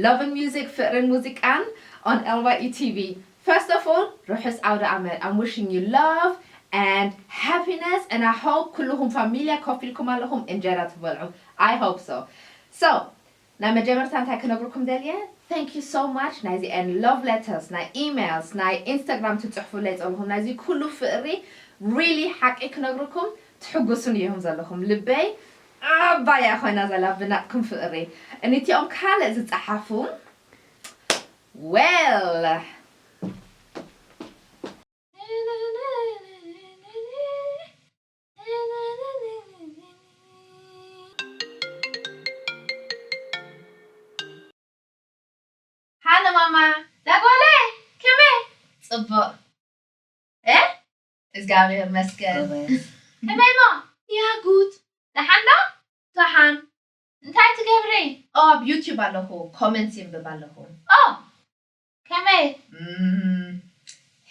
Love and Music ፍቕርን ሙዚቃን on L Y E T V. First of all, ርሑስ ኣውደ ዓመት. I'm wishing you love and happiness, and I hope ኩልኹም ፋሚልያ ኮፍ ኢልኩም ኣለኹም እንጀራ ትበልዑ። I hope so. So ናይ መጀመርታ እንታይ ክነግርኩም ደልየ? Thank you so much ናይዚአን love letters፣ ናይ emails፣ ናይ Instagram ትጽሕፉለይ ዘለኹም ናይዚ ኩሉ ፍቕሪ። Really ሓቂ ክነግርኩም ትሕጉሱኒ ኢኹም ዘለኹም። ልበይ ዓባያ ኮይና ዘላ ብናትኩም ፍቕሪ። እኒቲኦም ካልእ ዝጸሓፉ፣ well፣ ሃሎ ማማ፣ ዳጓለ፣ ከመይ? ጽቡቕ። እ? እግዚኣብሔር ይመስገን። ጎበዝ። ከመይ እሞ? ያ ጉድ። ደሓን ዶ? ደሓን። እንታይ ትገብሪ? ኦ፣ ኣብ ዩቲዩብ ኣለኹ፣ ኮመንት ይንብብ ኣለኹ። ኦ፣ ከመይ? እም፣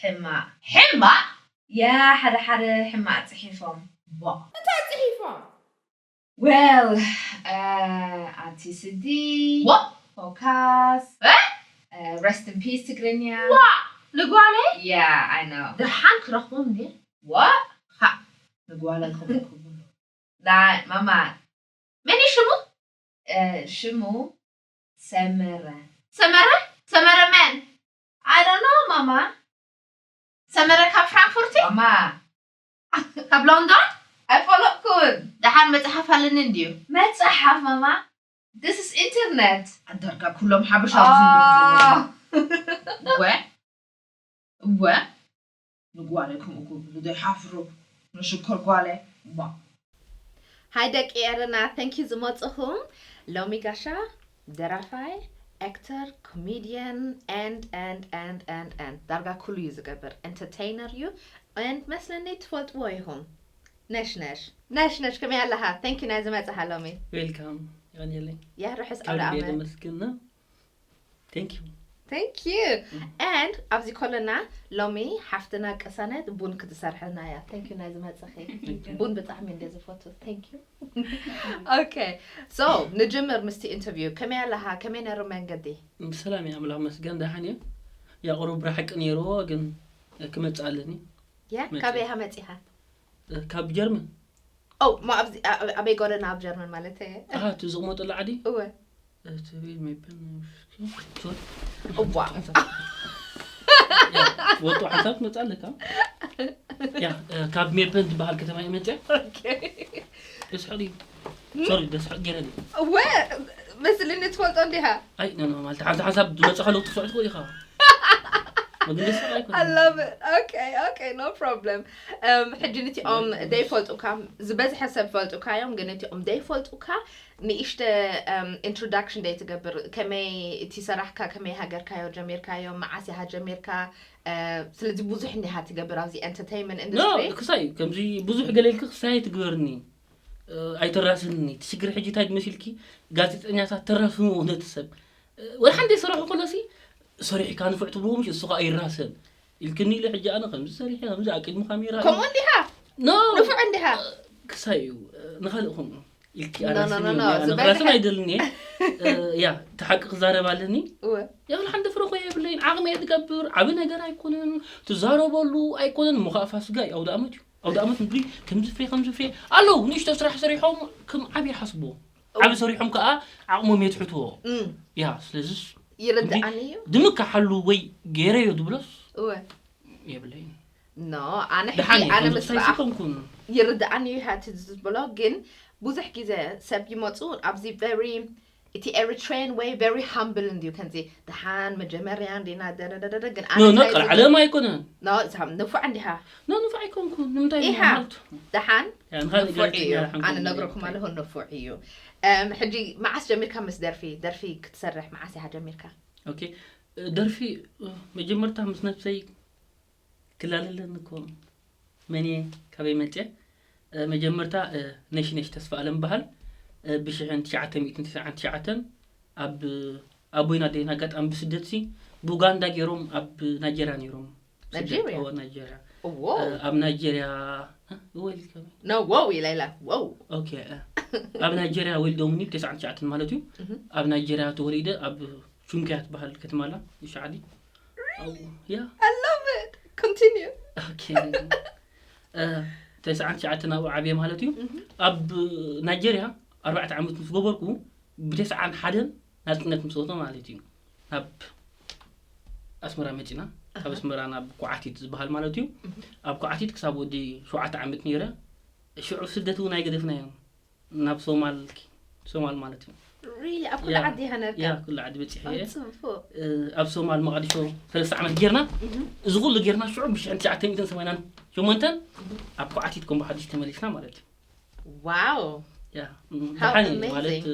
ሕማቕ። ሕማቕ? ያ፣ ሓደ ሓደ ሕማቕ ጽሒፎም። ዋ። እንታይ ጽሒፎም? Well, uh, ኣቲ ስዲ፣ ዋ። ፎካስ፣ እ? Uh, rest in peace ትግርኛ። ዋ፣ ልጓለይ? Yeah, I know። ደሓን ክረኽቦም እንዴ? ዋ። ሃ፣ ንጓለይ ከምኡ ክብሉ። ናይ ማማ፣ መን እዩ ሽሙ? Uh, ሽሙ ሰመረ። ሰመረ? ሰመረ መን? I don't know ማማ። ሰመረ ካብ ፍራንክፉርት? ማማ። ካብ ሎንዶን? ኣይፈለጥኩን። ደሓን መጽሓፍ ኣለኒ እንድዩ። መጽሓፍ ማማ? This is internet። ኣዳርጋ ኩሎም ሓበሻ ኣብዚ እዮም ዘለዉ። እወ። እወ። ንጓለይ ከምኡ ክብሉ ዘይሓፍሩ። ንሽኮር ጓለይ። ዋ። ሃይ ደቂ ኤረና፣ thank you ዝመጽኹም። ሎሚ ጋሻ ደራፋይ፣ actor፣ comedian and and and and and ዳርጋ ኩሉ እዩ ዝገብር። Entertainer እዩ። And መስለኒ ትፈልጥዎ ኢኹም። ነሽነሽ። ነሽነሽ፣ ከመይ ኣለኻ? Thank you ናይ ዝመጽኻ ሎሚ። Welcome። ይቐንየለይ። ያ ርሑስ ካብ ኣውደ ልበይ ዓመት። ዘመስግን። Thank you። Thank you። And ኣብዚ ኮለና ሎሚ ሓፍትና ቅሳነት ቡን ክትሰርሐልና እያ። Thank you ናይ ዝመጽኺ። Thank you። ቡን ብጣዕሚ እንደ ዝፈቱ። Thank you። Okay። So ንጅምር ምስቲ interview። ከመይ ኣለኻ? ከመይ ነሩ መንገዲ? ብሰላም እየ፣ ኣምላኽ መስገን፣ ደሓን እየ። ያ ቁሩብ ርሕቂ ነይርዎ፣ ግን ክመጽእ ኣለኒ። ያ፣ መጽእ። ካበይ ኢኻ መጺኻ? ካብ ጀርመን። ኦ፣ ማ ኣብዚ፣ ኣ-፣ ኣበይ ጎደና ኣብ ጀርመን ማለት እየ? ኣሃ፣ እቲ ዝቕመጠሉ ዓዲ? እወ። እቲ ቤት ሜበን፣ እዋ። ያ፣ ወጡ ሓንሳብ ትመጽእ ኣለካ። ያ፣ እ፣ ካብ ሜበን ዝበሃል ከተማ እየ መጽእ። ኦኬ። ደስሕቕ እዩ። ሶሪ፣ ደስሕቕ ገይረ ድዩ? እወ፣ መስልኒ ትፈልጦ እንዲኻ? ኣይ፣ ኖ፣ ኖ፣ ማለት ሓንሳብ ሓንሳብ ዝመጽእ ከለዉ ትስዕት እኮ ኢኻ። መግለጺ ኣይኮነን። I love it። Okay፣ okay፣ no problem። እም፣ ሕጂ ንቲኦም ናይ ዘይፈልጡካ፣ ዝበዝሐ ሰብ ፈልጡካ እዮም፣ ግን ንቲኦም ዘይፈልጡካ ንእሽተ፣ እም፣ introduction ደይ ትገብር? ከመይ እቲ ስራሕካ፣ ከመይ ሃገርካዮ ጀሚርካዮ፣ መዓስ ኢኻ ጀሚርካ? እ፣ ስለዚ ብዙሕ እንዲኻ ትገብር ኣብዚ entertainment ኖ፣ industry? ክሳይ፣ ከምዚ ብዙሕ ገለ ኢልኪ ክሳይ ትግበርኒ። እ፣ ኣይተራስንኒ። እቲ ሽግር ሕጂ እንታይ መሲልኪ? ጋዜጠኛታት ተራስንዎ ነቲ ሰብ። እ፣ ወላ ሓንቲ ይሰርሑ ከሎሲ፣ ሰሪሕካ ንፉዕ ትብልዎ ምሽ፣ እሱ ኸኣ ይራሰን። ኢልክኒ ኢለ ሕጂ ኣነ ከምዚ ሰሪሐ፣ ከምዚ ኣብ ቅድሚ ካሜራ እዩ። ከምኡ እንዲኻ? ኖ። ንፉዕ እንዲኻ? ክሳይ እዩ። እ፣ ንኻልእ ከምኡ ኢልኪ ኖ፣ ኖ፣ ኣራስኒ ኖ፣ ኢለ ኖ፣ ኣነ ዝበዝሐ ክራስን ኣይደልን እየ። እ፣ ያ፣ እቲ ሓቂ ክዛረብ ኣለኒ። እወ። ያ፣ ወላ ሓንቲ ፍረ እኮ የብለይን። ዓቕሚ እየ ዝገብር። ዓቢ ነገር ኣይኮነን። ትዛረበሉ ኣይኮነን። እሞ ኸኣ ፋስጋ እዩ። ኣውደ ኣመት እዩ። ኣውደ ኣመት ምድሪ ከምዚ ፍሬ፣ ከምዚ ፍሬ ኣለዉ። ንእሽቶ ስራሕ ሰሪሖም ከም ዓቢ ይሓስብዎ። ዓቢ ሰሪሖም ከኣ ዓቕሞም የትሕትዎ። እም። ያ፣ ስለዚስ ይርድኣኒ እዩ። ድምካሓሉ ወይ ገይረዮ ዝብሎስ እወ። የብለይን። ኖ፣ ኣነ ሕጂ ደሓን እየ፣ ኣነ ከምዚ ምስ ክሳይሲ ረኣኹ ኮንኩን። ይርድኣኒ እዩ፣ ሃቲ ዝብሎ ግን ብዙሕ ግዜ ሰብ ይመጹ ኣብዚ very፣ እቲ Eritrean way very humble እንድዩ፣ ከምዚ ደሓን መጀመርያ እንዲና ደረደረደ፣ ግን ኣነ ኖ፣ ኖ፣ እንታይ ዝብል ቀልዓለም ኣይኮነን። ኖ፣ እዛ ንፉዕ እንዲኻ? ኖ፣ ንፉዕ ኣይኮንኩን። ንምንታይ ኢኻ? ማለት? ደሓን ያ፣ ንኻልእ ንፉዕ ገለ እዩ። ትግበራ ሓንኮም ኣነ ነግረኩም ማለት ኣለኹ፣ ንፉዕ እዩ። እም፣ ሕጂ መዓስ ጀሚርካ ምስ ደርፊ፣ ደርፊ ክትሰርሕ መዓስ ኢኻ ጀሚርካ? ኦኬ፣ እ፣ ደርፊ፣ እ፣ መጀመርታ ምስ ነብሰይ ክላለለኒ እኮ መን እየ፣ ካበይ መጽየ? እ፣ መጀመርታ፣ እ፣ ነሽነሽ ተስፋ ኣለም በሃል፣ እ፣ ብሽሕን ትሽዓተ ሚእትን ተስዓን ትሽዓተን ኣብ ኣቦይን ኣደይን ኣጋጣሚ ብስደትሲ ብኡጋንዳ ገይሮም ኣብ ናይጀርያ ነይሮም። ስደት፣ ናይጀርያ? እወ፣ ናይጀርያ። እዎ። እ፣ ኣብ ናይጀርያ፣ እ፣ እወ ኢልካ። ኖ፣ ዎው ኢላ ኢላ፣ ዎው። ኦኬ፣ እ፣ ኣብ ናይጀርያ ወሊዶምኒ፣ ተስዓን ትሽዓተን ማለት እዩ። እህ። ኣብ ናይጀርያ ተወሊደ፣ ኣብ ሹምካ እያ ትበሃል ከተማላ። ይሻዓዲ። ያ I love it. Continue. ኦኬ። ተስዓን ትሽዓተን ኣብኡ ዓብየ ማለት እዩ። ኣብ ናይጀርያ ኣርባዕተ ዓመት ምስ ገበርኩ፣ ብተስዓን ሓደን ናፅነት ምስ ወፀ ማለት እዩ፣ ናብ ኣስመራ መፂና። ካብ ኣስመራ ናብ ኮዓቲት ዝበሃል ማለት እዩ። ኣብ ኮዓቲት ክሳብ ወዲ ሸውዓተ ዓመት ነይረ። ሽዑ ስደት እውን ኣይገደፍናዮ፣ ናብ ሶማል ሶማል ማለት እዩ። Really? ኣብ ኩሉ ዓዲ ኢኻ ነርካ? ያ ኩሉ ዓዲ በፂሐ እየ። ጽቡቅ። ኣብ ሶማል መቃዲሾ ሰለስተ ዓመት ጌርና። እዚ ኩሉ ጌርና ሽዑ ብሽሕን ትሽዓተ ሚእትን ሰማንያን ሸሞንተን ኣብ ኮዓቲት ኮምቦ ሓድሽ ተመሊስና ማለት እዩ። Wow. ያ How ብሓኒ amazing. ማለት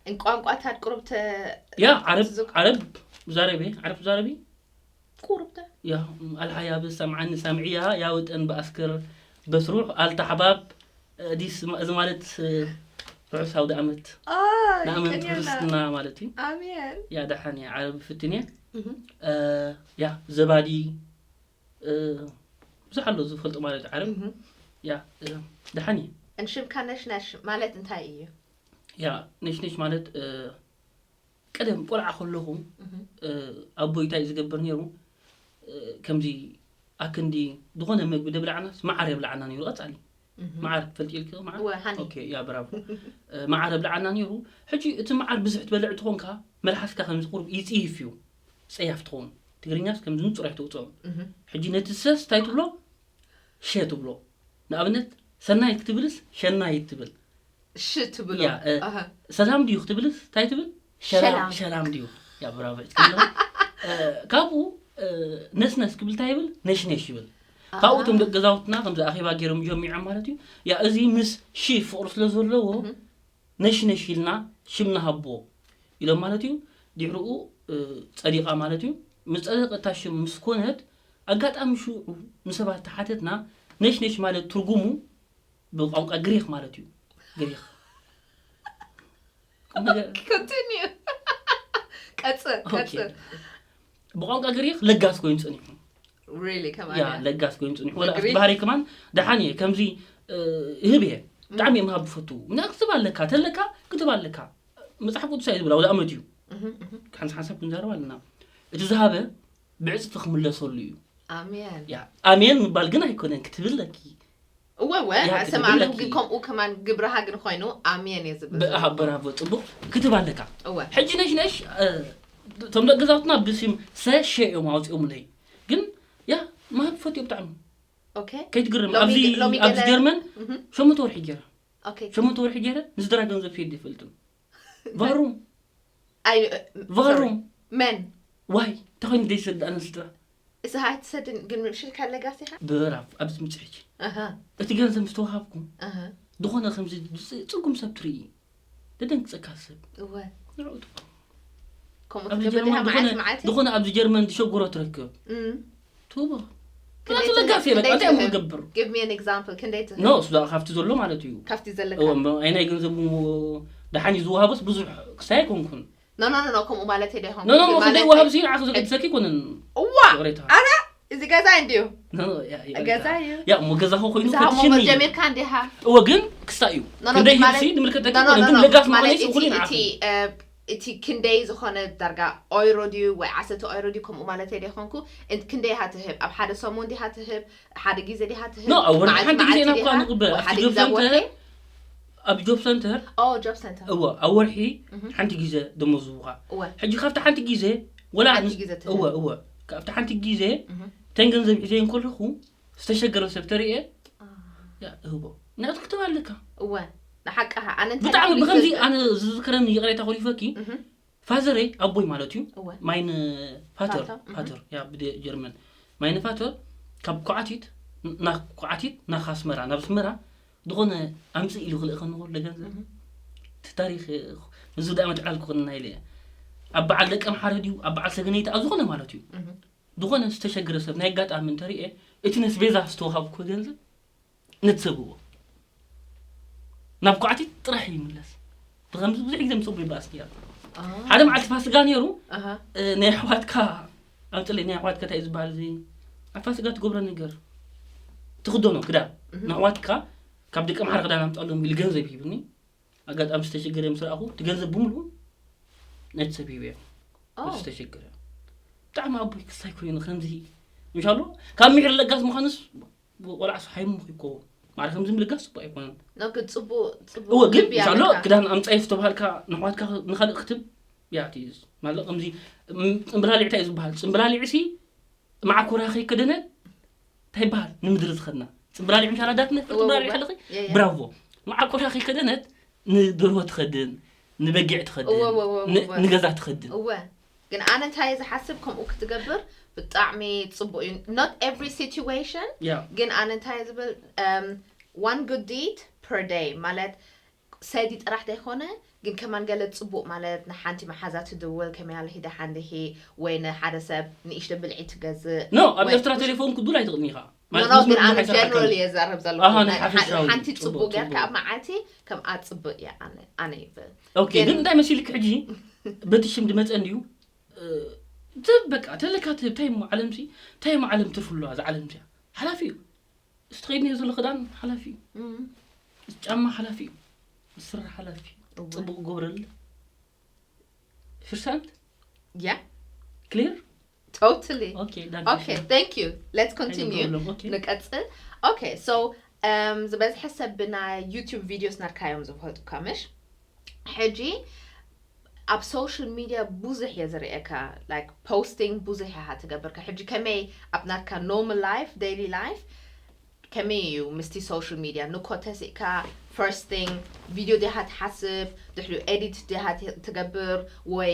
እንቋንቋታት ቁሩብ ተ ያ ዓረብ ዓረብ ዛረቤ ዓረብ ዛረቢ ቁሩብ ተ ያ ኣልሓያ ብሰምዓኒ ሳምዕያ ያ ወጠን ብኣስከር በስሩሕ ኣልታሕባብ ዲስ እዚ ማለት ርሑስ ኣውደ ዓመት ኣይ ንኣመንቲ ቀኒልና። ክርስትና ማለት እዩ። ኣሜን። ያ ደሓን እየ ዓረብ ፍትን እየ። ያ ዘባዲ ብዙሕ ኣሎ ዝፈልጦ ማለት ዓረብ። ያ ደሓን እየ። እንሽምካ ነሽነሽ ማለት እንታይ እዩ? ያ ነሽነሽ ማለት ቀደም ቆልዓ ከለኹ ኣቦይ እንታይ ዝገብር ነይሩ፣ ከምዚ ኣክንዲ ዝኾነ መግቢ ደብላዕናስ መዓር የብላዕና ነይሩ። ቀጻሊ መዓር ትፈልጥ ኢልክ? መዓር እወ፣ ሃኒ። ኦኬ፣ ያ ብራቮ። መዓር የብላዕና ነይሩ። ሕጂ እቲ መዓር ብዙሕ ትበልዕ ትኾንካ፣ መልሓስካ ከምዚ ቁሩብ ይጽይፍ እዩ፣ ጸያፍ ትኸውን። ትግርኛስ ከምዚ ንጹር ኣይተውጽኦ። ሕጂ ነቲ ሰስ እንታይ ትብሎ? ሸ ትብሎ። ንኣብነት ሰናይ ክትብልስ ሸናይ ትብል። ሽ ትብሎ። ያ፣ እ፣ ኣሃ። ሰላም ድዩ ክትብልስ እንታይ ትብል? ሸላም። ሸላም ድዩ? ያ ብራቮ። ትክክል። እ፣ ካብኡ እ፣ ነስነስ ክብል እንታይ ይብል? ነሽነሽ ይብል። ካብኡ እቶም ደቂ ገዛውትና ከምዚ ኣኼባ ገይሮም ጀሚዖም ማለት እዩ። ያ እዚ ምስ ሺ ፍቕሪ ስለ ዘለዎ ነሽነሽ ኢልና ሽም ንሃቦ ኢሎም ማለት እዩ። ድሕሪኡ እ፣ ጸዲቓ ማለት እዩ። ምስ ጸደቐት እታ ሽም ምስ ኮነት ኣጋጣሚ ሽዑ ንሰባት ተሓተትና ነሽነሽ ማለት ትርጉሙ ብቋንቋ ግሪኽ ማለት እዩ። ግሪኽ ቁም ነገር Continue. ቀጽል፣ ኦኬ። ቀጽል። ብቋንቋ ግሪኽ ለጋስ ኮይኑ ጸኒሑ። Really ከማን ያ ለጋስ ኮይኑ ጸኒሑ። ወላ ብግሪኽ? ባህሪ ከማን ደሓን እየ ከምዚ እ፣ ይህብ እየ። ብጣዕሚ እየ ምሃብ ዝፈቱ። ምክንያቱ ክትብ ኣለካ ተለካ ክትብ ኣለካ። መጽሓፍ ቅዱስ እዩ ዝብል ኣውደ ኣመት እዩ። ሓንሳብ ሓንሳብ ክንዛረብ ኣለና። እቲ ዝሃበ ብዕጽፊ ክምለሰሉ እዩ። ኣሜን። ያ ኣሜን ምባል ግን ኣይኮነን ክትብል ኣለኪ። እወ እወ ያ ሰማዕለኹ ክትብል ግን ኣለኪ። ከምኡ ከማን ግብርኻ ግን ኮይኑ ኣሜን እየ ዝብል ብኣሃ ዘለኹ። ብራቮ ጽቡቕ ክትብ ኣለካ። እወ ሕጂ ነሽ ነሽ እ፣ እቶም ደቂ ገዛውትና ብስም ሰሸ እዮም ኣውፂኦምለይ። ግን ያ ምሃብ ፈትዮ ብጣዕሚ ኦኬ ከይትግርም ሎሚ ኣብዚ ሎሚ ኣብዚ ገለ- ጀርመን እህ፣ ሸሞንተ ወርሒ ገይረ ኦኬ ሸሞንተ ወርሒ ገይረ ንስድራ ገንዘብ ከይድ ይፈልጥም ቫሩም ኣይ ቫሩም መን ዋይ ተኸይኑ ደይሰድ ኣነ ስድራ እዛ ኣይትሰድን ግን ምሽልካ ለጋስ ኢኻ ብራፍ ኣብዚ ምፅሕች ኣሃ እቲ ገንዘብ ምስ ተዋሃብኩ ኣሃ ዝኾነ ከምዚ ጽጉም ሰብ ትርኢ ደደንግጸካ ሰብ እወ ንዕኡ ከምኡ ኣብዚ ትገብር ጀርመን ዲኻ መዓልቲ ዝኾነ- መዓልቲ ዝኾነ ኣብዚ ጀርመን ዝሸግሮ ትረክብ እም። ትህቦ ክንደይ ናቱ ለጋስ ትህብ? የለ ክንደይ እንታይ እሞ ትህብ? ገብር Give me an example ክንደይ ትህብ? ኖ እሱ ደኣ ካብቲ ዘሎ ማለት እዩ ካብቲ ዘለካ እዎ እሞ ኣይናይ ገንዘቡ ደሓን እዩ ዝወሃቦስ ብዙሕ ክሳይ ኣይኮንኩን ኖ ኖ ኖ ኖ ከምኡ ማለት የደ ሆን ኖ ኖ ኖ ክንደይ ወሃብ ሲ ንዓኹ ዘገድሰኪ ኣይኮነን እዋ ይቕሬታ ኣረ እዚ ገዛ እንድዩ ኖ ኖ ያ- ያ- ገዛ እዩ ያ እሞ ገዛኹ ኮይኑ እዛ ፈትሽኒ ሞመር እዩ። ጀሚርካ እንዲኻ እወ ግን ክሳይ እዩ ኖ ኖ ክንደይ ማለት- ሂብሲ ንምልከት ኖ ኖ ኣይኮነን ኖ ግን ኖ ለጋስ ማለት ምዃነይ እቲ ስንኩል እቲ ንዓኹ እ፣ እቲ ክንደይ ዝኾነ ዳርጋ ኦይሮ ድዩ ወይ ዓሰርተ ኦይሮ ድዩ ከምኡ ማለት የደ ኾንኩ እን- ክንደይ ኢኻ ትህብ ኣብ ሓደ ሰሙን ዲኻ ትህብ ሓደ ግዜ ዲኻ ትህብ ኖ ኣብ ወርሒ መዓልቲ ሓንቲ ግዜ መዓልቲ ኢና እኳ ዲኻ? ንቕበል ወይ ኣብቲ ሓደ ጆብ ግዜ ኣብ ወርሒ ሰንተር ኣብ ጆብ ሰንተር ኦ ጆብ ሰንተር እወ ኣብ ወርሒ እህ። ሓንቲ ግዜ ደሞዝ ዝውኻ እወ ሕጂ ካብቲ ሓንቲ ግዜ ወላ ሓንቲ ንስ- ግዜ ትህብ። እወ እወ ካብቲ ሓንቲ ግዜ እህ። ተን ገንዘብ ሒዘ እንከለኹ ዝተሸገረ ሰብ ተርእየ አ፣ ያ እህቦ ናቱ ክትብ ኣለካ እወ ንሓቅኻ ኣነ እንታይ ብጣዕሚ ክብል ብከምዚ ዝብል- ኣነ ዝዝክረኒ ይቕሬታ ኮሊፈኪ እህ። ፋዘረይ ኣቦይ ማለት እዩ እወ ማይን ፋተር ፋተር፣ እህ። ፋተር ያ ብደ ጀርመን ማይን ፋተር ካብ ኮዓቲት ናብ ኮዓቲት ናብ ኣስመራ ናብ ኣስመራ ዝኾነ ኣምፅእ ኢሉ ክልእኸኒ ከሎ ገንዘብ እቲ ታሪክ ንዚ ዳ መትዕላል ክኾንና ኢለ እየ ኣብ በዓል ደቀምሓረ ድዩ ኣብ በዓል ሰገነይቲ ኣብ ዝኾነ ማለት እዩ እህ። ዝኾነ ዝተሸገረ ሰብ ናይ ኣጋጣሚ እንተርእየ እቲ ነስቤዛ ዝተዋሃብኩ ገንዘብ ነቲ ሰብ ህቦ ናብ ኳዕቲት ጥራሕ ይምለስ ብከምዚ ብዙሕ ግዜ ምስ ኣቦይ ይበኣስ ነይረ አ፣ ሓደ መዓልቲ ፋስጋ ነይሩ ኣሃ እ፣ ናይ ኣሕዋትካ ኣምፅለይ ናይ ኣሕዋትካ እንታይ እዩ ዝበሃል እዚ ኣብ ፋስጋ ትገብሮ ነገር ትኽደኖ ክዳን እህ። ንኣሕዋትካ ካብ ደቂ ኣምሓራ ክዳን ኣምፅኣሎም ኢሉ ገንዘብ ሂብኒ ኣጋጣሚ ዝተሸገረ ምስ ረኣኹ እቲ ገንዘብ ብምልኡ ነቲ ሰብ ሂበዮ ኦ። ዝተሸገረ። ብጣዕሚ ኣቦይ ክሳይ ኮይኑ ከምዚ። ምሻሉ ካብ ምሕር ለጋስ ምዃንስ ቆልዓስ ሃይሙ ይኮ። ማዕረ ከምዚ ምልጋስ ጽቡቅ ኣይኮነን። ኖ፣ ግን ጽቡቅ፣ ጽቡቅ እወ፣ ግን ልቢ ምሻሎ ኣለካ። ክዳን ኣምጻይ ዝተባሃልካ ንሕዋትካ ንኻልእ ክትብ፣ ያ፣ እቲ ማለት ከምዚ፣ እም፣ ጽምብላሊዕ እንታይ እዩ ዝበሃል? ጽምብላሊዕሲ መዓኮራ ከይከደነት እንታይ ይበሃል? ንምድሪ ዝኸድና። ጽምብላሊዕ ምሻል ኣዳትነት እወ፣ ጽምብላሊዕ እወ። ሓለኺ? የ፣ የ። ብራቮ። መዓኮራ ከይከደነት ንደርሆ ትኸድን፣ ንበጊዕ ትኸድን፣ እወ፣ እወ፣ እወ፣ ን-፣ እወ። ንገዛ ትኸድን። እወ። ግን ኣነ እንታይ እየ ዝሓስብ፣ ከምኡ ክትገብር ብጣዕሚ ጽቡቅ እዩ። Not every situation፣ ያ። ግን ኣነ እንታይ እየ ዝብል፣ um, one good deed per day ማለት ሰዲ ጥራሕ ዘይኮነ፣ ግን ከማን ገለ ጽቡቅ ማለት ንሓንቲ መሓዛ ትድውል፣ ከመይ ኣለኺ፣ ደሓን ዲኺ፣ ወይ ንሓደ ሰብ ንእሽቶ ብልዒ ትገዝእ፣ ኖ፣ ኣብ ወይ ኤርትራ ቴሌፎን ክዱል ኣይትቕኒ ኢኻ። ኖ፣ ኖ፣ ግን ኣነ ጀነራል እየ ዘረብ ዘለኹ። ኣሃ፣ ናይ ናይ ሓፈሻዊ ሓንቲ ጽቡቅ፣ ጽቡቅ ጌርካ ጽቡቅ። ኣብ መዓልቲ ከም ኣጽብቅ እያ ኣነ፣ ኣነ ይብል። ኦኬ፣ ግን ግን እንታይ መሲልክ ሕጂ በቲ ሽም ድመጸ እንድዩ? እ፣ ትብ በቃ፣ ተለካ ትብ፣ እንታይ እሞ ዓለምሲ፣ እንታይ እሞ ዓለም ትርፊ ኣለዋ፣ እዛ ዓለምሲ ሓላፊ እዩ። እዚ ተኸይድንዮ ዘሎ ክዳን ሓላፊ እዩ። እም፣ እዚ ጫማ ሓላፊ እዩ። እዚ ስረ ሓላፊ እዩ። እወ። ጽቡቅ ገብረል። ፍርሳንት? ያ፣ ክሊር? totally። ኦኬ፣ ዳንክ Okay, thank you. Let's continue. ፕሮብለም፣ ኦኬ። ንቀጽል። Okay, so፣ um፣ ዝበዝሐ ሰብ ብናይ YouTube ቪድዮስ ናትካ እዮም ዝፈልጡካ፣ ምሽ? ሕጂ ኣብ ሶሻል ሚድያ ብዙሕ እየ ዝርእየካ፣ like posting ብዙሕ ኢኻ ትገብር። ሕጂ ከመይ ኣብ ናትካ normal life፣ daily life ከመይ እዩ ምስቲ ሶሻል ሚድያ? ንኮ ተሲእካ first thing ቪድዮ ዲኻ ትሓስብ፣ ድሕሪኡ ኤዲት ዲኻ ት-፣ ትገብር፣ ወይ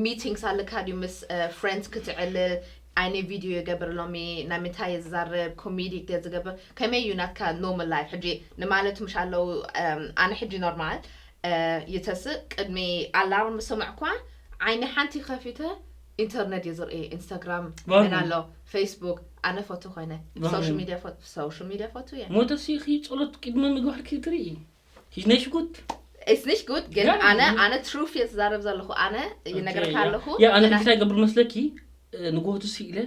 ሚቲንግስ ኣለካ ድዩ ምስ፣ እ፣ ፍሬንድስ ክትዕልል፣ ኣነ ቪድዮ ይገብር ሎሚ፣ ናይ ምንታይ እየ ዝዛረብ፣ ኮሜዲክ ድየ ዝገብር፣ ከመይ እዩ ናትካ ኖርማል ላይፍ? ሕጂ ንማለት ምሽ ኣለዉ፣ እም፣ ኣነ ሕጂ ኖርማል፣ እ፣ ይተስእ፣ ቅድሚ ኣላርም ዝሰምዕኳ ዓይኒ ሓንቲ ከፊተ ኢንተርነት እየ ዝርኢ፣ ኢንስታግራም ዋው። ምን ኣሎ፣ ፌስቡክ፣ ኣነ ፎቶ ኮይነ፣ ዋው። ሶሻል ሚድያ ፎቶ፣ ሶሻል ሚድያ ፎቶ እየ። ሞተሲኺ ጸሎት ቅድሚ ምግባርኪ ትርኢ። He's not good። It's not good፣ ግን ያ፣ ኣነ፣ ያ። ኣነ ትሩፍ እየ ዝዛረብ ዘለኹ፣ ኣነ ይነገርካ ኦኬ፣ ያ። ኣለኹ። ያ፣ ኣነ ግን እንታይ ገብር መስለኪ፣ እ፣ ንግሆ ትስኢለ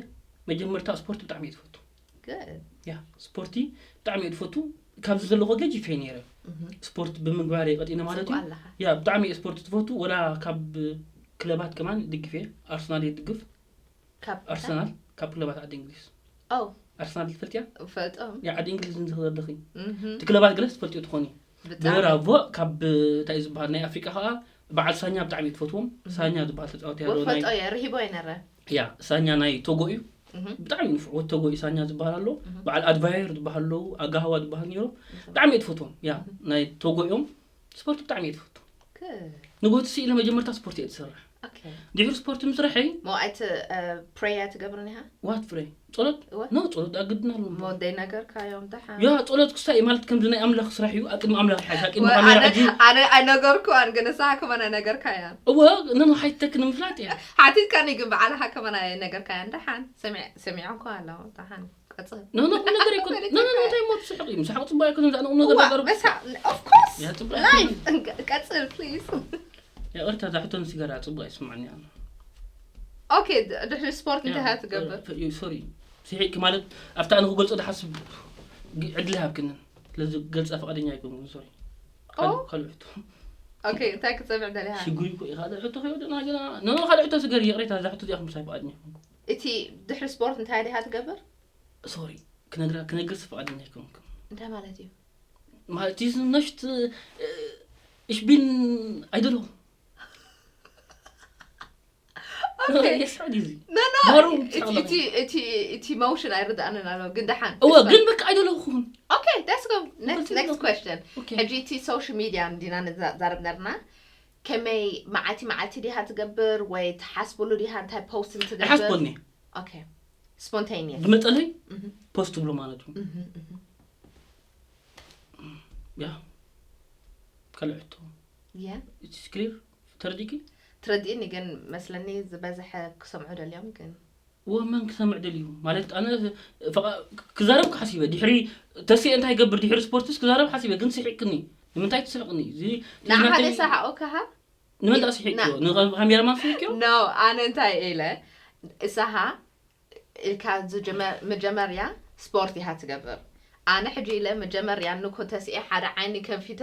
መጀመርታ ስፖርት ብጣዕሚ እየ ትፈቱ። Good። ያ፣ ስፖርቲ ብጣዕሚ እየ ትፈቱ። ካብዚ ዘለኹ ገጅ ይፈይ ነይረ። እህ፣ ስፖርት ብምግባር እየ ቀጢነ ማለት እዩ። ጽቡቅ ኣለኻ። ያ፣ ብጣዕሚ እየ ስፖርት ትፈቱ። ወላ ካብ ክለባት ከማን ይድግፍ እየ። ኣርሰናል እየ ድግፍ። ካብ ኣርሰናል ካብ ክለባት ዓዲ እንግሊዝ። ኦ፣ ኣርሰናል ትፈልጥያ? ፈልጦም። ያ፣ ዓዲ እንግሊዝ እንዝኸደኺ። እህ፣ እቲ ክለባት ገለስ ትፈልጥዮ ትኾኒ። ብጣዕሚ። ብራቮ፣ ካብ እንታይ እዩ ዝበሃል ናይ ኣፍሪቃ ከዓ በዓል ሳኛ ብጣዕሚ እየ ትፈትዎም። ሳኛ ዝበሃል ተጻዋቲ ያለው ናይ ወፈልጦ እየ፣ ርሂቦ እየ ነረ። ያ፣ ሳኛ ናይ ቶጎ እዩ። እህ፣ ብጣዕሚ ንፍዕዎ ቶጎ እዩ። ሳኛ ዝበሃል ኣሎ። በዓል ኣድቫየር ዝበሃል ኣለዉ፣ ኣጋሃዋ ዝበሃል ነይሮም። ብጣዕሚ እየ ትፈትዎም። ያ፣ ናይ ቶጎ እዮም። ስፖርት ብጣዕሚ እየ ትፈቱ። good። ንግሆ ትስኢለ መጀመርታ ስፖርት እየ ትሰርሕ። Okay። ድሕሪ ስፖርት ምስርሐይ ሞ ኣይት፣ እ፣ ፕሬይ ኣይትገብርን ኢኻ? ዋት ፍሬ ጸሎት እወ። ኖ ጸሎት ኣግድና ኣሎ ሞ ደይ ነገርካዮም ደሓን። ያ ጸሎት ክሳይ ማለት ከምዚ ናይ ኣምላኽ ስራሕ እዩ። ኣብ ቅድሚ ኣምላኽ ይሓይሽ። ኣብ ቅድሚ ወ-፣ ካሜራ ኣነ ሕጂ ኣነ ኣይነገርኩዋን ግን ንስኻ ከማን ኣይነገርካያን። እወ ነኖ ሓይተክ ንምፍላጥ እያ። ሓቲትካኒ ግን ብዓልኻ ከማን ኣይነገርካን ደሓን። ሰሚዕ-፣ ሰሚዖም እኮ ኣለዉ ደሓን። ቀጽል። ኖ ኖ ቁም ነገር ይኮን። ኖ ኖ ኖ እንታይ ሞ ትስሕቕ እዩ። ምሳሓቕ ጽቡቅ ኣይኮን። እዛ ቁም ነገር እዋ፣ ተዛረብ። መሳቕ፣ of course። ያ ጽቡቅ Life፣ እንቀ-፣ ቀጽል please። ያ ቅርታ ዛሕቶ ንሲጋራ ጽቡቅ ኣይስማዕኒ ኣነ። ኦኬ፣ ድ-፣ ድሕሪ ስፖርት እንታይ ኢኻ ትገብር? ሶሪ። ስሒቅኪ ማለት ኣብታ ኣነ ክገልጾ ዝሓስብ ግ-፣ ዕድል ይሃብክንን። ስለዚ ገልጻ ፈቃደኛ ኣይኮንኩን ሶሪ። ኦ። ካል-፣ ካልእ ሕቶ። ኦኬ፣ እንታይ ክትሰምዕ ደሊኻ? ሽጉሪ እኮ ኢኻ ዝሕቶ ከይወደና ግና። ኖ ካልእ ሕቶ ስገር ይቅሬታ ዛሕቶ እዚኣ ምሳይ ፈቃደኛ ኣይኮንኩን። እቲ ድሕሪ ስፖርት እንታይ ዲኻ ትገብር? ሶሪ ክነግራ ክነግርስ ፈቃደኛ ኣይኮንኩን። እንታይ ማለት እዩ? ማለት is nicht ich bin idle። ኦኬ። የስዕድ እዚ ኖ ኖ ባሩ እቲ ትሳለሚ። እቲ እቲ እቲ ሞሽን ኣይርድኣንን ኣሎ ግን ደሓን እወ it's ግን fine። በቃ ኣይደለኹን። ኦኬ that's good next Continue. Next question። Okay. ሕጂ እቲ ሶሻል ሚድያ እንዲና ንዛረብ ነርና ከመይ መዓልቲ መዓልቲ ዲኻ ትገብር ወይ ትሓስብሉ ዲኻ እንታይ ፖስት እንትገብር? ኣይሓስቦኒ። ኦኬ ስፖንቴኒየስ ዝመጸለይ ፖስት ብሎ ማለት እዩ። ያ ካልእ ሕቶ ያ it's clear። ተረዲኪ? ትረድእኒ ግን መስለኒ ዝበዝሐ ክሰምዑ ደልዮም ግን ወመን ክሰምዕ ደልዩ ማለት ኣነ ፈቃ-፣ ክዛረብ ክሓሲበ ድሕሪ ተስየ እንታይ ይገብር ድሕሪ ስፖርትስ ክዛረብ ሓሲበ ግን ስሒቅክኒ። ንምንታይ ትስሕቅኒ እዚ ንሓደ ናተይ- ሰሓኦ ካሃ ንመን ደኣ ስሒቅዮ ንካሜራማን ስሒቅዮ? ኖ ኣነ እንታይ ኢለ እሳሃ ኢልካ ዝጀመ-፣ መጀመርያ ስፖርት ኢኻ ትገብር ኣነ ሕጂ ኢለ መጀመርያ ንኮ ተስኤ ሓደ ዓይኒ ከፊተ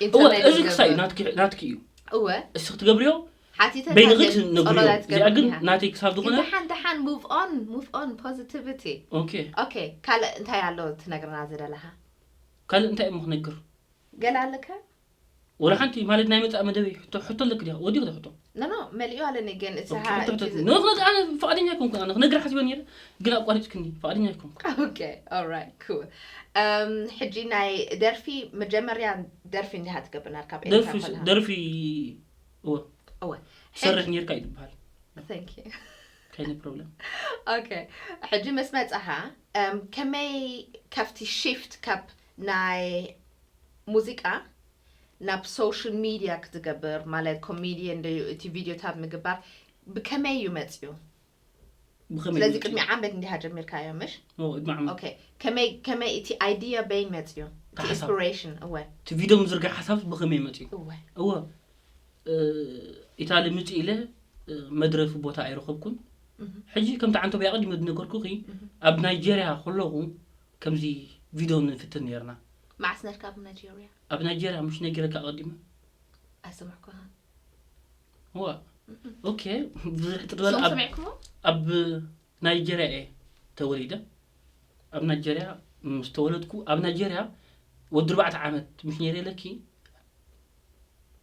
እወ ኢንተርኔት እዚ ክሳይ ትገብር ናትኪ ናትኪ እዩ። እወ እስኺ ትገብርዮ ሓቲተ በይንኺ ትነግርዮ። እዚኣ ግን ናተይ ክሳብ ዝኾነ ደሓን ደሓን፣ move on, move on, positivity. Okay. Okay, ካልእ እንታይ ኣሎ ትነግርና ዝደለኻ? ካልእ እንታይ እሞ ክነግር? ገለ ኣለካ? ወላ ሓንቲ ማለት ናይ መጻእ መደበይ ሕቶ ሕቶ ኣለክ ድያ? ወዲኹ ዶ ሕቶ? No, no, መሊኡ ኣለኒ፣ ግን እቲ ኦኬ፣ ሃ- ሕቶ ሕቶ እቲ ዝ- ንኽነግር ኣነ ፈቓደኛ ኣይኮንኩን። ኣነ ክነግር ሓሲበ ነይረ፣ ግን ኣቋሪጽክኒ። ፈቓደኛ ኣይኮንኩን። Okay, alright, cool. Um, ሕጂ ናይ ደርፊ መጀመርያ ደርፊ እንዲኻ ትገብር ነርካ ኣብ ኤርትራ ደርፊ ከለኻ? ደርፊ እወ እወ። ትሰርሕ ነርካ እዩ ዝበሃል። Thank you. ካይነ ፕሮብለም። Okay, ሕጂ ምስ መጻኻ um, ከመይ ካብቲ shift ካብ ናይ ሙዚቃ ናብ social media ክትገብር፣ ማለት ኮሜድየን ዶ እቲ ቪዲዮታት ምግባር ብከመይ እዩ መጽዩ? ብኸመይ ስለዚ መጺኡ? ቅድሚ ዓመት እንዲኻ ጀሚርካዮ ምሽ? ኦ፣ ቅድሚ ዓመት። Okay, ከመይ ከመይ እቲ idea በይን መጽዩ? እቲ ሓሳብ። Inspiration እወ እቲ ቪድዮ ምዝርጋሕ ሓሳብ ብኸመይ መጺኡ? እወ እወ እ፣ ኢታሊ ምጽእ ኢለ እ፣ መድረፊ ቦታ ኣይረኸብኩን። እህ፣ ሕጂ ከምቲ ዓንቶ ብያ ቀዲመ ዝነገርኩኺ እህ። ኣብ ናይጀርያ ከለኹ ከምዚ ቪድዮ ንፍትን ነርና። መዓስ ነርካ ኣብ ናይጀርያ? ኣብ ናይጀርያ ምሽ ነጊረካ ቀዲመ። ኣይሰማዕኩኻ። እዋ ኦኬ። ብዙሕ ጥርበል ሶም ኣብ ሰሚዕኩሞ? ኣብ ናይጀርያ እየ ተወሊደ። ኣብ ናይጀርያ ምስ ተወለድኩ ኣብ ናይጀርያ ወዲ ኣርባዕተ ዓመት ምሽ ነይረ ኢለኪ።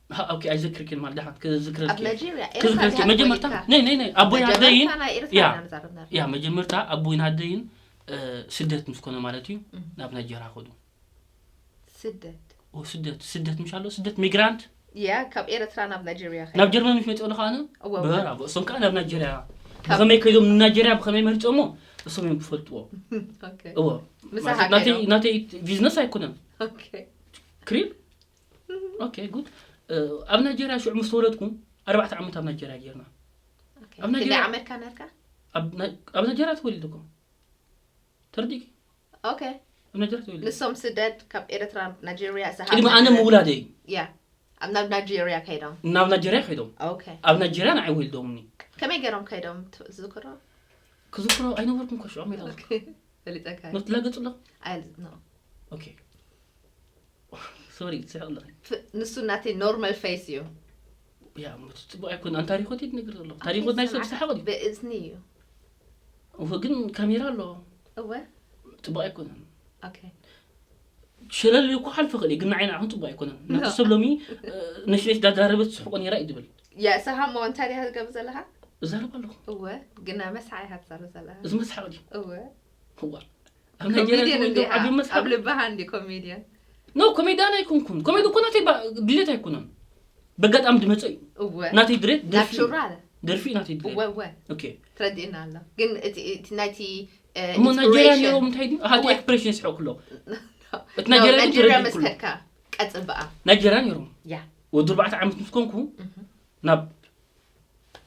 ሃ፣ ኦኬ ኣይዘክርክን ማለት ደሓን ክዝክረልኪ ኣብ ናይጀርያ ክዝክረልኪ ኤርትራ መጀመርታ ፖለቲካ። ናይ ናይ ናይ ኣቦይ ኣደይን መጀመርታ ናይ ኤርትራ ያ ኢና ንዛረብ ነርና። ያ መጀመርታ ኣቦይን ኣደይን እ፣ ስደት ምስ ኮነ ማለት እዩ እም። ናብ ናይጀርያ ከዱ። ስደት ኦ ስደት ስደት ምሽ ኣሎ ስደት ሚግራንት ያ ካብ ኤርትራ ናብ ናይጀርያ ከይደ። ናብ ጀርመን ምሽ መጽኡ ኣለኻ ኣነ እወ፣ እወ። በራ እሶም ከኣ ናብ ናይጀርያ ካብ- ብኸመይ ከይዶም ንናይጀርያ ብኸመይ መሪጾሞ እሶም እዮም ዝፈልጥዎ። Okay. እወ ምሳኻ ማለት ናተይ ከይዶም? ናተይ ቢዝነስ ኣይኮነን Okay. ክሪል ኦኬ ጉድ ኣብ ናይጀርያ ሽዑ ምስ ተወለድኩ ኣርባዕተ ዓመት ኣብ ናይጀርያ ጌርና። Okay. ኣብ ናይጀርያ- ክንደይ ዓመትካ ነርካ? ኣብ ናይ- ኣብ ናይጀርያ ተወሊደ እኮ ተረዲእኪ Okay. ኣብ ናይጀርያ ተወሊደ ንሶም ስደት ካብ ኤርትራ ናብ ናይጀርያ እዛ ቅድሚ ሃገር ኣነ ነበር- ምውላደይ ያ ኣብ ናብ ናይጀርያ ከይዶም። ናብ ናይጀርያ ከይዶም Okay. ኣብ ናይጀርያ ንዓይ ወሊዶምኒ ከመይ ገይሮም ከይዶም ትዝክሮ? ክዝክሮ ኣይነበርኩም ኮ ሽዑ ሜላ Okay. ፈሊጠካ። ኖት ላገጽ ኣሎ ኣይ no. ኦኬ ሶሪ ትስሕቕ ኣለኺ ፍ- ንሱ ናተይ ኖርማል ፌስ እዩ። ያ ሞት ጽቡቅ ኣይኮን ኣን ታሪኮት ይትነግር ዘሎ ታሪኮት ናይ ሰብ ዝስሓቕ ድዩ ብእዝኒ እዩ። እወ ግን ካሜራ ኣሎ እወ ጽቡቅ ኣይኮነን Okay. ሸለል እኮ ሓልፈ ክእል ግን ንዓይና ኣሁን ጽቡቅ ኣይኮነን ነቲ ሰብ ሎሚ ነሽነሽ ዳዛረበት ትስሕቆ ነይራ እዩ ዝብል ያ ሰሃሞ እንታይ ዲኻ ትገብር ዘለኻ? እዛረብ ኣለኹ እወ ግና መስሓ ኢኻ ትዛረብ ዘለኻ። እዚ መስሓቅ ድዩ እወ እዋ ኣብ ናይጀርያ ኮሜድየን ተወሊዶም እንዲኻ ዓብዮም ኣብ መስሓቅ ልባኻ እንዲ ኮሜድየን። ኖ ኮሜድያን ኣይኮንኩን ኮሜዲ እኮ ናተይ ባ- ድሌት ኣይኮነን በጋጣሚ ድመጸ እዩ እወ ናተይ ድሌት ደርፊ እዩ። ናቹራል ደርፊ እዩ ናተይ ድሌት እወ እወ ኦኬ ተረዲእና ኣሎ ግን እቲ እቲ ናይቲ እ፣ እሞ ናይጀርያ inspiration- ነይሮም እንታይ ድዩ ኣሃ እወ። ኤክስፕሬሽን ይስሕቁ ኣለዉ እቲ No, ናይጀርያ ግን ናይጀርያ ተረዲእኩ ምስ ከድካ ቀጽል በኣ። ናይጀርያ ነይሮም ያ ወዲ ኣርባዕተ ዓመት ምስ ኮንኩ እህ። ናብ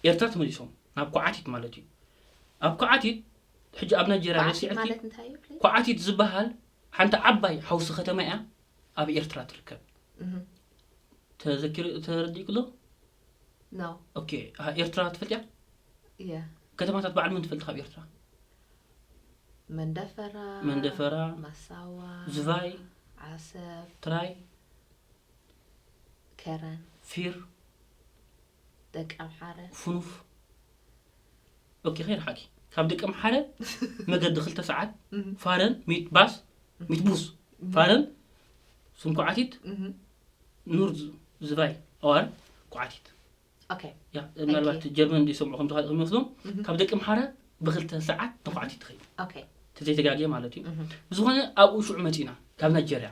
ኤርትራ ተመሊሶም ናብ ኳዓቲት ማለት እዩ ኣብ ኳዓቲት ሕጂ ኣብ ናይጀርያ ኳዓቲት ረሲዕኪ ማለት እንታይ እዩ please? ኳዓቲት ዝበሃል ሓንቲ ዓባይ ሓውሲ ከተማ እያ ኣብ ኤርትራ ትርከብ እህ። ተዘኪሩ ተረዲእኩ ዶ No. ኦኬ ኣሃ ኤርትራ ትፈልጥያ ያ ከተማታት በዓል መን ትፈልጥ ካብ ኤርትራ መንደፈራ መንደፈራ ማሳዋ ዝቫይ ዓሰብ ትራይ ከረን ፊር ደቂ ኣምሓረ ፍኑፍ ኦኬ ከይርሓቂ ካብ ደቂ ኣምሓረ መገዲ ክልተ ሰዓት እህ፣ ፋረን ሚት ባስ ሚት ቡስ ፋረን ስም ኳዓቲት እህ። ኑር ዝ- ዝቫይ ኣዋር ኳዓቲት Okay. ያ ምናልባት ጀርመን እንዲሰምዑ ከም ዝኻልእ ይመስሎም ካብ ደቂ ኣምሓረ ብክልተ ሰዓት ንኳዓቲት ትኸይድ Okay. ተዘይተጋግየ ማለት እዩ እህ። ብዝኾነ ኣብኡ ሽዑ መፂና ካብ ናይጀርያ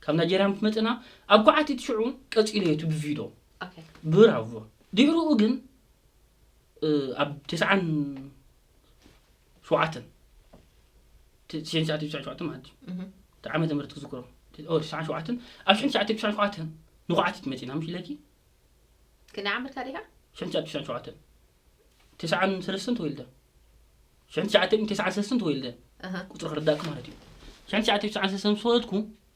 ካብ ናይጀርያ ምስ መፅና ኣብ ኳዓቲት ሽዑ ቀፂሉ እየ እቲ ብቪድዮ Okay. ብራቮ ድሕሪኡ ግን እ፣ ኣብ ተስዓን ሸውዓተን ተ- ሽሕን ትሽዓተ ሚእትን ትስዓን ሸውዓተን ማለት እዩ እህ። እቲ ዓመተ ምህረት ክዝክሮ ኦ፣ ተስዓን ሸውዓተን ኣብ ሽሕን ትሽዓተ ሚእትን ትስዓን ሸውዓተን ንኳዓቲት መፂና ምሽ ኢለኪ ክንደይ ዓመትካ ዲኻ? ሽሕን ትሽዓተ ሚእትን ትስዓን ሸውዓተን ተስዓን ሰለስተን ተወልደ ሽሕን ትሽዓተ ሚእትን ተስዓን ሰለስተን ተወልደ እህ። ቁፅሪ ክርዳእኩ ማለት እዩ ሽሕን ትሽዓተ ሚእትን ተስዓን ሰለስተን ምስ ተወለድኩ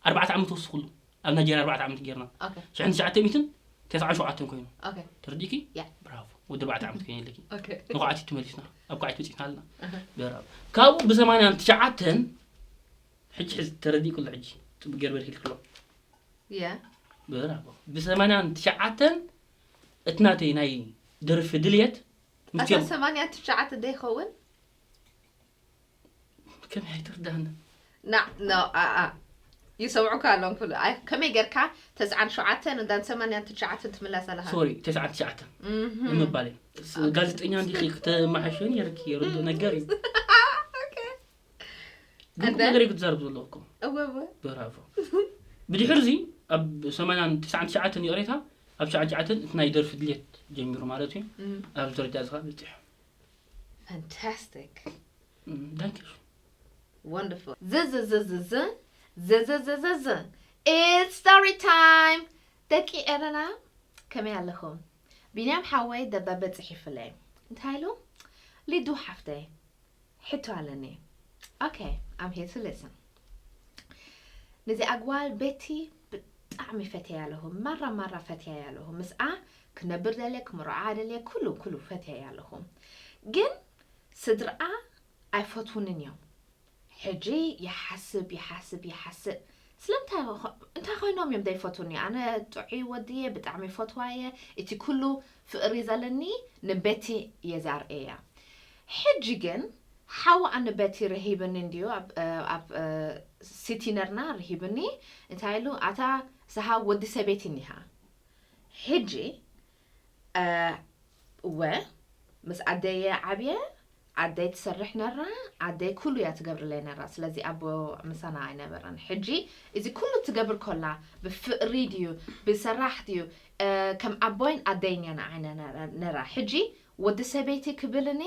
ኣርባዕተ ዓመት ወስኹሉ ኣብ ናይጀርያ ኣርባዕተ ዓመት ጌርና Okay. ሽሕን ትሽዓተ ሚእትን ተስዓን ሸውዓተን ኮይኑ Okay. ተረዲእኪ ያ። ብራቮ ወዲ ኣርባዕተ ዓመት ኮይኑ ኣለኪ Okay. ንኳዓቲት ተመሊስና ኣብ ኳዓቲት በፂሕና ኣለና እህ። ብራቮ ካብኡ ብሰማንያን ትሽዓተን ሕጂ ሕዚ ተረዲእኩ ኣሎ ሕጂ ፅቡቅ ገርበር ሂልክሎ ያ ብራቮ ብሰማንያን ትሽዓተን እቲ ናተይ ናይ ደርፊ ድልየት ኣታ ምስቲኦም ሰማንያ ትሽዓተ ዶ ይኸውን? ከመይ ኣይትርዳህና? ና ኖ ኣኣ ይሰምዑካ ኣለዎም ኩሉ። ኣይ ከመይ ጌርካ ተስዓን ሸውዓተን እንዳን ሰማንያን ትሽዓተን ትምለስ ኣለኻ? ሶሪ፣ ተስዓን ትሽዓተን እህ ንምባል እዩ። ስ- ጋዜጠኛ እንዲኺ ክተመሓሸኒ የርኪ የርድእ ነገር እዩ። ግን ቁም እንደ- ነገር እዩ ክትዛረብ ዘለዎ እኮ። እወ እወ ብራቮ። ብድሕርዚ ኣብ ሰማንያን ትስዓን ትሽዓተን ይቕሬታ፣ ኣብ ትስዓን ትሽዓተን እቲ ናይ ደርፊ ድሌት ጀሚሩ ማለት እዩ። እም፣ ኣብ ደረጃ ዝኻ በፂሑ። fantastic እም፣ ዳንኪ። wonderful ዝዝዝዝዝ ዝዝዝዝዝ it's story time ደቂ ኤረና ከመይ ኣለኹም? ቢንያም ሓወይ ደብዳቤ ጽሒፉለይ እንታይ ኢሉ? ሊዱ ሓፍተይ ሕቶ ኣለኒ። Okay, I'm here to listen። ነዚ ኣጓል ቤቲ ብጣዕሚ ፈትያ ኣለኹ፣ ማራ ማራ ፈትያ ኣለኹ። ምስኣ ክነብር ደልየ፣ ክምርዓ ደልየ፣ ኩሉ ኩሉ ፈትያ ኣለኹ። ግን ስድርኣ ኣይፈትውንን እዮም። ሕጂ ይሓስብ ይሓስብ ይሓስብ ስለምንታይ ኾ- እንታይ ኮይኖም እዮም ዘይፈትውኒ? ኣነ ጥዑይ ወድየ ብጣዕሚ ፈትዋየ። እቲ ኩሉ ፍቕሪ ዘለኒ ንቤቲ እየ ዘርእያ። ሕጂ ግን ሓዋ ንቤቲ ረሂብኒ እንድዩ ኣብ እ፣ ኣብ እ፣ ሲቲ ነርና ረሂብኒ እንታይ ኢሉ ኣታ ስሃ ወዲ ሰበይቲ እኒሃ። ሕጂ እ፣ እወ ምስ ኣደየ ዓብየ ኣደይ ትሰርሕ ነራ ኣደይ ኩሉ እያ ትገብርለይ ነራ ስለዚ ኣቦ ምሳና ኣይነበረን ሕጂ እዚ ኩሉ ትገብር ኮላ ብፍቕሪ ድዩ ብሰራሕ ድዩ እ፣ ከም ኣቦይን ኣደይን እያ ንዓይ ነራ ሕጂ ወዲ ሰበይቲ ክብልኒ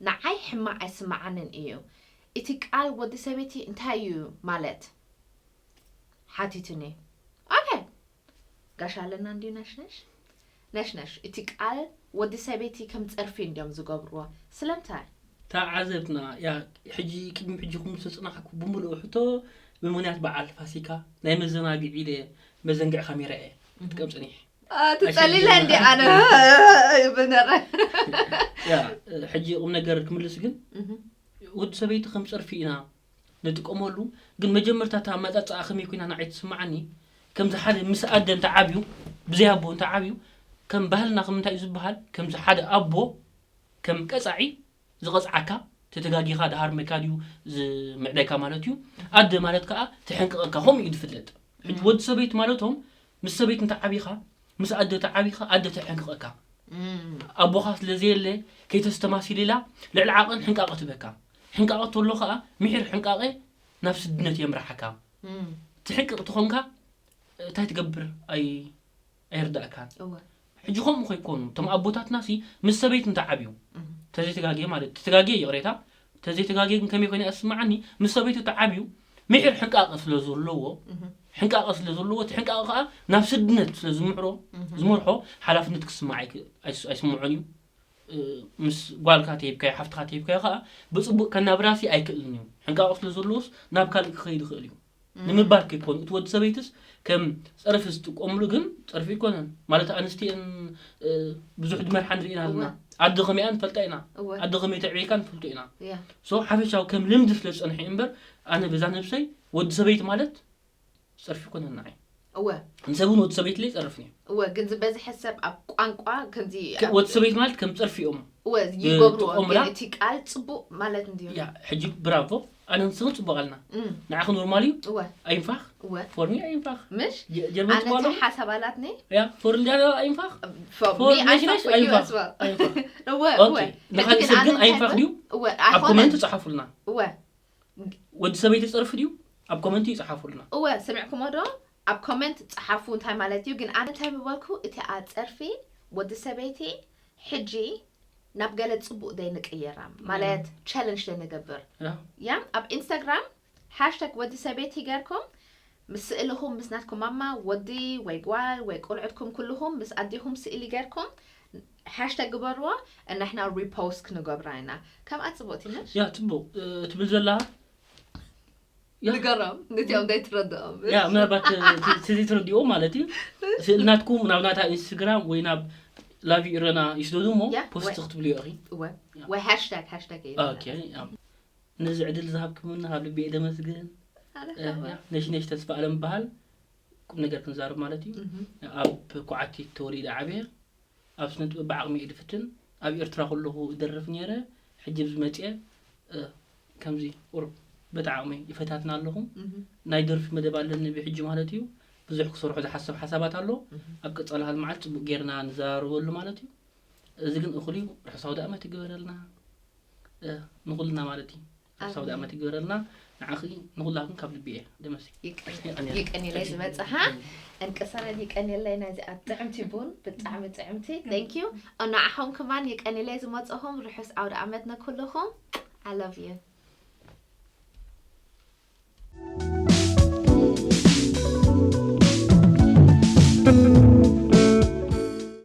ንዓይ ሕማቕ ኣይስምዓንን እዩ እቲ ቃል ወዲ ሰበይቲ እንታይ እዩ ማለት ሓቲቱኒ okay ጋሽ ኣለና እንድዩ ነሽነሽ ነሽነሽ እቲ ቃል ወዲ ሰበይቲ ከም ጸርፊ እንድዮም ዝገብርዎ ስለምንታይ ተዓዘብትና ያ ሕጂ ቅድሚ ሕጂ ኩም ዝተጽናሕኩ ብምልኡ ሕቶ ብምክንያት በዓል ፋሲካ ናይ መዘናግዒ ኢለ መዘንግዒ ካሜራ እየ ክጥቀም ጸኒሐ ትጸሊለ እንዲ ኣነ ይብል ነረ ያ ሕጂ ቁም ነገር ክምልስ ግን ወዲ ሰበይቲ ከም ጸርፊ ኢና ንጥቀመሉ ግን መጀመርታ እታ ኣመጻጽኣ ከመይ ኮይና ንዓይ ትስምዓኒ ከምዚ ሓደ ምስ ኣደ እንተ ዓብዩ ብዘይ ኣቦ እንተ ዓብዩ ከም ባህልና ከም እንታይ እዩ ዝበሃል ከምዚ ሓደ ኣቦ ከም ቀጻዒ ዝቐጽዓካ ተተጋጊኻ ድሃርመካ ድዩ ዝምዕደካ ማለት እዩ ኣደ ማለት ከዓ ትሕንቅቐካ ከምኡ እዩ ዝፍለጥ ሕጂ ወዲ ሰበይቲ ማለቶም ምስ ሰበይቲ እንተ ዓቢኻ ምስ ኣደ ተዓቢኻ ኣደ ተሕንቅቐካ ኣቦኻ ስለ ዘየለ ከይተስተማሲል ኢላ ልዕሊ ዓቐን ሕንቃቐ ትበካ ሕንቃቐ ተሎ ከዓ ምሒር ሕንቃቐ ናብ ስድነት የምርሓካ ትሕንቅቕ ትኾንካ እንታይ ትገብር ኣይ ኣይርዳእካን ሕጂ ከምኡ ከይኮኑ እቶም ኣቦታትና ሲ ምስ ሰበይቲ እንተ ዓብዩ ተዘይተጋግየ ማለት ተተጋግየ ይቕሬታ ተዘይተጋግየ ግን ከመይ ኮይነ ኣስምዓኒ ምስ ሰበይቲ እንተ ዓብዩ ምሒር ሕንቃቐ ስለ ዘለዎ ሕንቃቐ ስለ ዘለዎ እቲ ሕንቃቐ ከዓ ናብ ስድነት ስለ ዝምሕሮ ዝመርሖ ሓላፍነት ክስማዕ ኣይስምዖን እዩ ምስ ጓልካ ተሂብካዮ ሓፍትካ ተሂብካዮ ከዓ ብፅቡቅ ከናብራሲ ኣይክእልን እዩ ሕንቃቐ ስለ ዘለዎስ ናብ ካልእ ክኸይድ ይኽእል እዩ ንምባል ከይኮኑ እቲ ወዲ ሰበይትስ ከም ፀርፊ ዝጥቀምሉ ግን ፀርፊ ይኮነን ማለት ኣንስቲን ብዙሕ ድመርሓ ንርኢ ኢና ኣለና ኣደ ከመይኣ ንፈልጣ ኢና ኣደ ከመይ ተዕቤካ ንፈልጦ ኢና ሶ ሓፈሻዊ ከም ልምዲ ስለ ዝፀንሐ እምበር ኣነ በዛ ነብሰይ ወዲ ሰበይቲ ማለት ፀርፊ ይኮነን ንዓይ እወ ንሰብ እውን ወዲ ሰበይቲ ለይ ፀርፍኒ እወ ግን ዝበዝሐ ሰብ ኣብ ቋንቋ ከምዚ ወዲ ሰበይቲ ማለት ከም ፀርፊ እዮም እወ ይገብርዎ ጥቆምላ? ግን እቲ ቃል ፅቡቅ ማለት እንድዩ ያ ሕጂ ብራቮ ኣነ ንስኽን ፅቡቅ ኣልና እም፣ ንዓኽ ኖርማል እዩ እወ ኣይንፋኽ እወ ፎርሚ ኣይንፋኽ ምሽ ጀርመን ኣነ ትባሉ እንታይ ሓሳብ ኣላትኒ ያ ፎርንዲ ኣይንፋኽ ፎርሚ ፎርሚ ኣይፋኽ ሽነሽ ኣይንፋኽ እወ ኣይንፋኽ እወ ኦኬ እወ ንኻሊእ ግን ሰብ ኣነ ግን እንታይ ኣይንፋኽ ብል- ድዩ እወ ኣብ ኮመንት ኣይኮነን ፃሓፉልና እወ ወዲ ሰበይቲ ፀርፊ ድዩ ኣብ ኮመንት ይፅሓፉልና እወ ስምዕኩሞ ዶ ኣብ ኮመንት ጸሓፉ እንታይ ማለት እዩ ግን ኣነ እንታይ ምበልኩ እቲ ኣጸርፊ ወዲ ሰበይቲ ሕጂ ናብ ገለ ጽቡቅ ደይ ንቅየራ ማለት ቻለንጅ ደይ ንገብር ያ ያ ኣብ ኢንስታግራም ሃሽታግ ወዲ ሰበይቲ ገርኩም ምስ ስእልኹም ምስ ናትኩም ማማ ወዲ ወይ ጓል ወይ ቆልዑትኩም ኩልኹም ምስ ኣዲኹም ስእሊ ገርኩም ሃሽታግ ግበርዎ እናሕና ሪፖስት ክንገብራ ኢና ከምኣ ጽቡቅ ትንሽ ያ ፅቡቅ እ፣ ትብል ዘላ ያ። ንገሮም ነቲኦም ዘይትረድኦም ያ ምናልባት እ፣ እቲ እቲ ዘይትረድኦ ማለት እዩ ስእልናትኩም ናብ ናታ ኢንስታግራም ወይ ናብ ላቪ ኢረና ይስደዱ እሞ ያ፣ ፖስት ወይ- ክትብሉ ኢኺ እወ ወይ ሃሽታግ ሃሽታግ እዩ ኦኬ ያ። ነዚ ዕድል ዝሃብክምና ካብ ልቢ እየ ደመስግን ኣነ እ፣ ከማ ያ፣ ነሽ ነሽ ተስፋ ኣለም በሃል ቁም ነገር ክንዛርብ ማለት እዩ እህ ኣብ ኩዓቲ ተወሊደ ዓብየ ኣብ ስነ ጥበብ ብዓቕሚ እየ ዝፍትን። ኣብ ኤርትራ ከለኹ እደርፍ ነይረ። ሕጂ ዝመፅአ ከምዚ ቁሩብ በቲ ዓቕሚ ይፈታትና ኣለኹ። ናይ ደርፊ መደብ ኣለኒ ብሕጂ ማለት እዩ። ብዙሕ ክሰርሖ ዝሓሰብ ሓሳባት ኣሎ። ኣብ ቀፃሊ ካልእ መዓልቲ ፅቡቅ ጌርና ንዘራረበሉ ማለት እዩ። እዚ ግን እኹል እዩ። ርሑስ ኣውደ ኣመት ይግበረልና ንኹልና ማለት እዩ። ርሑስ ኣውደ ኣመት ይግበረልና። ንዓኺ ንኹላትኩም ካብ ልቢ እየ ደመሲ። ይቀኒለይ ዝበፅሓ እንቅሰረን ይቀኒለይ ናይዚኣ ጥዕምቲ ቡን ብጣዕሚ ጥዕምቲ። Thank you። ንዓኹም ከማን ይቀኒለይ ዝመፅኹም። ርሑስ ኣውደ ኣመት ንኩልኹም። I love you።